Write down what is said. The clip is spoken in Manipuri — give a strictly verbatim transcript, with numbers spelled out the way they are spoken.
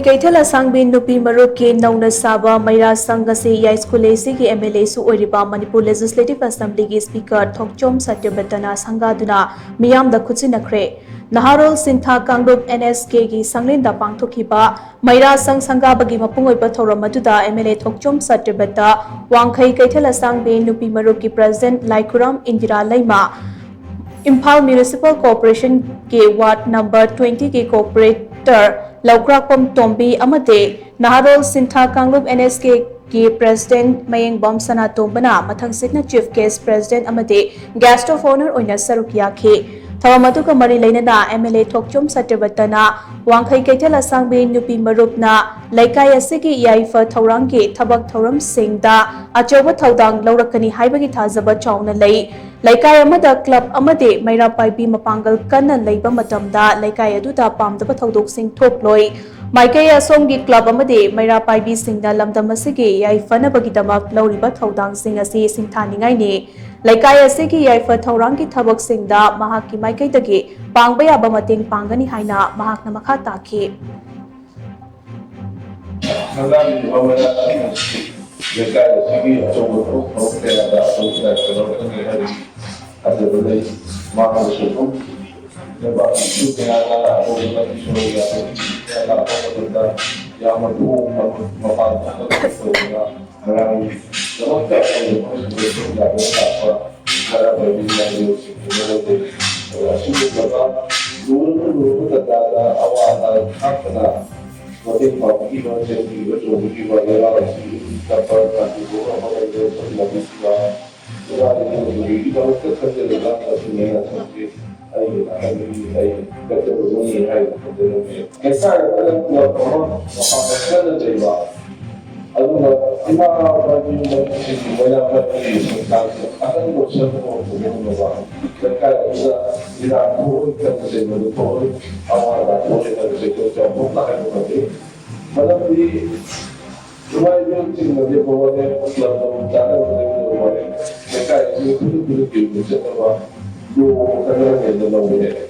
ꯀꯩꯊꯦꯜ ꯑꯁꯥꯡꯕꯤ ꯅꯨꯄꯤ ꯃꯔꯨꯞꯀꯤ ꯅꯧꯅ ꯁꯥꯕ ꯃꯩꯔꯥ ꯁꯪ ꯑꯁꯤ ꯌꯥꯏꯁ꯭ꯀꯨꯜ ꯑꯦꯁꯤꯒꯤ ꯑꯦꯝ ꯑꯦꯜ ꯑꯦꯁꯨ ꯑꯣꯏꯔꯤꯕ ꯃꯅꯤꯄꯨꯔ ꯂꯦꯖꯤꯁꯂꯦꯇꯤꯚ ꯑꯦꯁꯦꯝꯕ꯭ꯂꯤꯒꯤ ꯁ꯭ꯄꯤꯀꯔ ꯊꯣꯛꯆꯣꯝ ꯁꯇ꯭ꯌꯕ꯭ꯔꯇꯅ ꯁꯪꯒꯥꯗꯨꯅ ꯃꯤꯌꯥꯝꯗ ꯈꯨꯠꯁꯤꯟꯅꯈ꯭ꯔꯦ꯫ ꯅꯍꯥꯔꯣꯜ ꯁꯤꯟꯊꯥ ꯀꯥꯡꯂꯨꯞ ꯑꯦꯟ ꯑꯦꯁ ꯀꯦꯒꯤ ꯁꯪꯂꯦꯟꯗ ꯄꯥꯡꯊꯣꯛꯈꯤꯕ ꯃꯩꯔꯥ ꯁꯪ ꯁꯪꯒꯥꯕꯒꯤ ꯃꯄꯨꯡ ꯑꯣꯏꯕ ꯊꯧꯔꯝ ꯑꯗꯨꯗ ꯑꯦꯝ ꯑꯦꯜ ꯑꯦ ꯊꯣꯛꯆꯣꯝ ꯁꯇ꯭ꯌꯕ꯭ꯔꯇ, ꯋꯥꯡꯈꯩ ꯀꯩꯊꯦꯜ ꯑꯁꯥꯡꯕꯤ ꯅꯨꯄꯤ ꯃꯔꯨꯞꯀꯤ ꯄ꯭ꯔꯁꯤꯗꯦꯟꯠ ꯂꯥꯏꯈꯨꯔꯝ ꯏꯟꯗꯤꯔꯥ ꯂꯩꯃ, ꯏꯝꯐꯥꯜ ꯃ꯭ꯌꯨꯅꯤꯁꯤꯄꯥꯜ ꯀꯣꯔꯄꯣꯔꯦꯁꯟꯒꯤ ꯋꯥꯔꯗ ꯅꯝꯕꯔ ꯇ꯭ꯋꯦꯟꯇꯤꯒꯤ ꯀꯣꯔꯄꯣꯔꯦꯇꯔ ꯂꯧꯀ꯭ꯔꯥꯛꯄꯝ ꯇꯣꯝꯕꯤ ꯑꯃꯗꯤ ꯅꯍꯥꯔꯣꯜ ꯁꯤꯟꯊꯥ ꯀꯥꯡꯂꯨꯞ ꯑꯦꯟ ꯑꯦꯁ ꯀꯦꯒꯤ ꯄ꯭ꯔꯁꯤꯗꯦꯟꯠ ꯃꯌꯦꯡꯕꯝ ꯁꯅꯥꯇꯣꯝꯕꯅ ꯃꯊꯪꯁꯤꯠꯅ ꯆꯤꯐ ꯒꯦꯁ꯭ꯠ ꯄ꯭ꯔꯁꯤꯗꯦꯟꯠ ꯑꯃꯗꯤ ꯒꯦꯁ꯭ꯠ ꯑꯣꯐ ꯑꯣꯅꯔ ꯑꯣꯏꯅ ꯁꯔꯨꯛ ꯌꯥꯈꯤ꯫ ꯊꯧꯔꯝ ꯑꯗꯨꯒ ꯃꯔꯤ ꯂꯩꯅꯅ ꯑꯦꯝ ꯑꯦꯜ ꯑꯦ ꯊꯣꯛꯆꯣꯝ ꯁꯇ꯭ꯌꯕ꯭ꯔꯇꯅ ꯋꯥꯡꯈꯩ ꯀꯩꯊꯦꯜ ꯑꯁꯥꯡꯕꯤ ꯅꯨꯄꯤ ꯃꯔꯨꯞꯅ ꯂꯩꯀꯥꯏ ꯑꯁꯤꯒꯤ ꯌꯥꯏꯐ ꯊꯧꯔꯥꯡꯒꯤ ꯊꯕꯛ ꯊꯧꯔꯝꯁꯤꯡꯗ ꯑꯆꯧꯕ ꯊꯧꯗꯥꯡ ꯂꯧꯔꯛꯀꯅꯤ ꯍꯥꯏꯕꯒꯤ ꯊꯥꯖꯕ ꯆꯥꯎꯅ ꯂꯩ꯫ ꯂꯩꯀꯥꯏ ꯑꯃꯗ ꯀ꯭ꯂꯕ ꯑꯃꯗꯤ ꯃꯩꯔꯥ ꯄꯥꯏꯕꯤ ꯃꯄꯥꯡꯒꯜ ꯀꯟꯅ ꯂꯩꯕ ꯃꯇꯝꯗ ꯂꯩꯀꯥꯏ ꯑꯗꯨꯗ ꯄꯥꯝꯗꯕ ꯊꯧꯗꯣꯛꯁꯤꯡ ꯊꯣꯛꯂꯣꯏ꯫ ꯃꯥꯏꯀꯩ ꯑꯁꯣꯝꯒꯤ ꯀ꯭ꯂꯕ ꯑꯃꯗꯤ ꯃꯩꯔꯥ ꯄꯥꯏꯕꯤꯁꯤꯡꯅ ꯂꯝꯗꯝ ꯑꯁꯤꯒꯤ ꯌꯥꯏꯐꯅꯕꯒꯤꯗꯃꯛ ꯂꯧꯔꯤꯕ ꯊꯧꯗꯥꯡꯁꯤꯡ ꯑꯁꯤ ꯁꯤꯡꯊꯥꯅꯤꯡꯉꯥꯏꯅꯤ꯫ ꯂꯩꯀꯥꯏ ꯑꯁꯤꯒꯤ ꯌꯥꯏꯐ ꯊꯧꯔꯥꯡꯒꯤ ꯊꯕꯛꯁꯤꯡꯗ ꯃꯍꯥꯛꯀꯤ ꯃꯥꯏꯀꯩꯗꯒꯤ ꯄꯥꯡꯕ ꯌꯥꯕ ꯃꯇꯦꯡ ꯄꯥꯡꯒꯅꯤ ꯍꯥꯏꯅ ꯃꯍꯥꯛꯅ ꯃꯈꯥ ꯇꯥꯈꯤ꯫ ꯁꯪꯒꯥꯕꯤꯔꯤꯕ ꯃꯩꯔꯥ ꯁꯪ ꯑꯁꯤ ꯂꯩꯀꯥꯏ ꯑꯁꯤꯒꯤ ꯑꯆꯧꯕ ꯊꯕꯛ ꯊꯧꯔꯝ ꯀꯌꯥꯗ ꯑꯆꯧꯕ ꯗꯥꯏꯇ꯭ꯋ ꯂꯧꯔꯛꯀꯅꯤ ꯍꯥꯏꯕꯒꯤ ꯊꯥꯖꯕ ꯂꯩ꯫ ꯃꯍꯥꯛꯅꯁꯨ ꯑꯗꯨꯝ ꯂꯩꯕꯥꯛꯀꯤ ꯃꯤꯑꯣꯏ ꯀꯌꯥꯅ ꯑꯆꯧꯕ ꯃꯇꯤꯛ ꯁꯣꯔꯣꯛ ꯌꯥꯗꯕꯒꯤ ꯀꯌꯥ ꯂꯥꯛꯄ ꯃꯇꯝꯗ ꯌꯥꯝꯅ ꯊꯣꯡꯕ ꯃꯄꯥꯟ ꯊꯣꯛꯄ ꯇꯧꯗꯨꯅ ꯃꯌꯥꯝꯒꯤꯗꯃꯛꯇ ꯑꯆꯧꯕ ꯊꯕꯛ ꯌꯥꯗꯨꯅ ꯂꯥꯛꯄ ꯃꯩꯔꯥ ꯄꯥꯏꯕꯤ ꯂꯥꯏꯕꯤꯁꯤꯡ ꯑꯗꯨ ꯂꯧꯖꯩ꯫ ꯑꯁꯤꯒꯨꯝꯂꯕ ꯂꯨꯔꯕ ꯂꯨꯔꯕ ꯇꯥꯟꯖꯥꯗ ꯑꯋꯥ ꯑꯅꯥ ꯈꯥꯛꯇꯅ ꯃꯇꯦꯡ ꯄꯥꯡꯕꯤꯈꯤꯕ, ꯆꯦꯟꯕꯤꯈꯤꯕ, ꯆꯣꯡꯕꯤꯈꯤꯕ ꯂꯩꯕꯥꯛ ꯑꯁꯤ ꯆꯠꯄ ꯀꯥꯟꯇꯤꯕ ꯑꯃ ꯂꯩꯔꯦ, ꯁꯛ ꯂꯥꯎꯕꯤꯈꯤꯕ ꯂꯩꯕꯥꯛ ꯑꯁꯤ ꯃꯅꯤꯄꯨꯔꯒꯤꯗꯃꯛꯇ ꯈꯟꯖꯔꯒ ꯃꯁꯤ ꯃꯌꯥꯝ ꯑꯁꯤ ꯑꯩꯒꯤ ꯅꯥꯀꯟꯗꯒꯤ ꯑꯩ ꯀꯠꯆꯕꯅꯤ ꯍꯥꯏꯅ ꯊꯝꯖꯔꯝꯃꯤ꯫ ꯂꯩꯀꯥꯏ ꯑꯃꯗ ꯀ꯭ꯂꯕ ꯑꯃ ꯃꯄꯥꯡꯒꯜ ꯀꯟꯅ ꯂꯩꯕ, ꯑꯗꯨꯒ ꯏꯃꯥ ꯃꯥꯏꯕꯤ ꯃꯆꯤꯟꯒꯤ ꯃꯩꯔꯥ ꯄꯥꯏꯕꯤꯒꯤ ꯁꯪꯒꯥꯕꯁꯦ ꯑꯀꯟꯕ ꯁꯔꯨꯛ ꯑꯃ ꯄꯨꯕ ꯉꯝꯂꯕ ꯂꯩꯀꯥꯏ ꯑꯗꯨꯗ ꯏꯔꯥꯡ ꯊꯣꯛꯑꯣꯏ, ꯈꯠꯅ ꯆꯩꯅꯕ ꯊꯣꯛꯑꯣꯏ, ꯑꯋꯥ ꯑꯅꯥ ꯊꯣꯛꯑꯣꯏ ꯍꯥꯏꯕꯁꯦ ꯑꯩꯈꯣꯏ ꯆꯥꯎꯊꯣꯛꯅ ꯍꯥꯏꯕ ꯉꯝꯃꯤ꯫ ꯃꯔꯝꯗꯤ ꯏꯃꯥ ꯏꯕꯦꯜꯁꯤꯡꯅ ꯂꯦꯞꯄ ꯍꯣꯠꯅꯩ, ꯀ꯭ꯂꯕ ꯆꯥꯅꯕ ꯂꯦꯞꯄ ꯍꯣꯠꯅꯩ, ꯂꯩꯀꯥꯏ ꯑꯁꯤ ꯈꯨꯗꯤꯡ ꯈꯨꯗꯤꯡꯒꯤ ꯑꯣꯏꯅ ꯆꯠꯅꯕ ꯂꯨꯍꯣꯡꯕ ꯈꯔ ꯍꯦꯟꯅ ꯂꯧꯕ ꯌꯥꯏ꯫